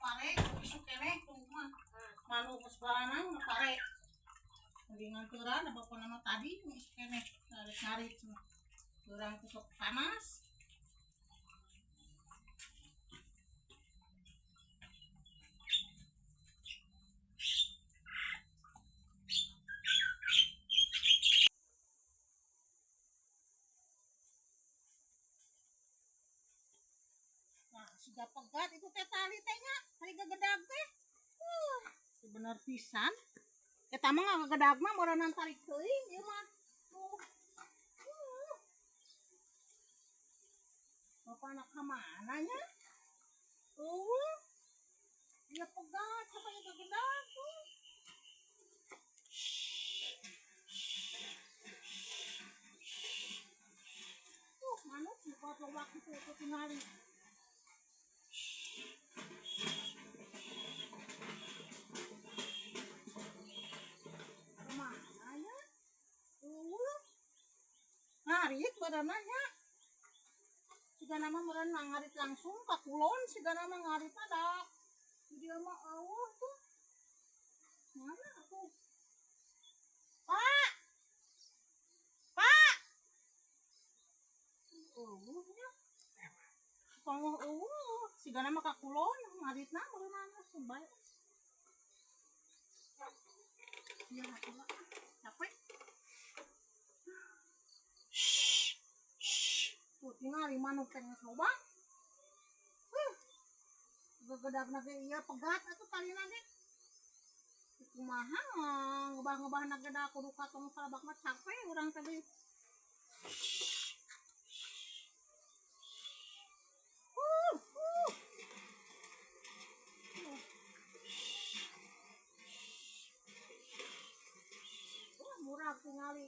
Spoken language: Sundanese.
Pare, isuk keneh tuh mah. Manuk geus baranang pare. Lagi nganturan apa nama tadi isuk keneh ngarit-ngarit cenah. Urang teh sok panas. Nah, sudah pegat itu teh tali teh nya, tali gegedag teh. Bener pisan. Eta mah ngagedag mah meureunnan tarik teuing ieu mah. Tuh. Bapak anak ka mana nya? Eueuh. Dia pegat sampai gegedag tuh. Tuh, manuk buat lewat itu tuh tingali. Kemana nya? Eueuh. Ngarit badanna nya. Sigana mah meureun ngarit langsung ka kulon, sigana mah ngaritna da. Di dieu mah eueuh tuh. Mana atuh? Pak. Pak. Eueuh nya. Pangoh eueuh, sigana mah ka kulon ngaritna meureunna sembay. Ya atuh lah, capek. Tuh tingali manuk teh geus loba. Gegedagna ge ieu pegat atuh talina ge. Kumaha ngebah-ngebahna ge da kudu ka tong salabak mah capek urang teh deui. Uh. Murag tingali.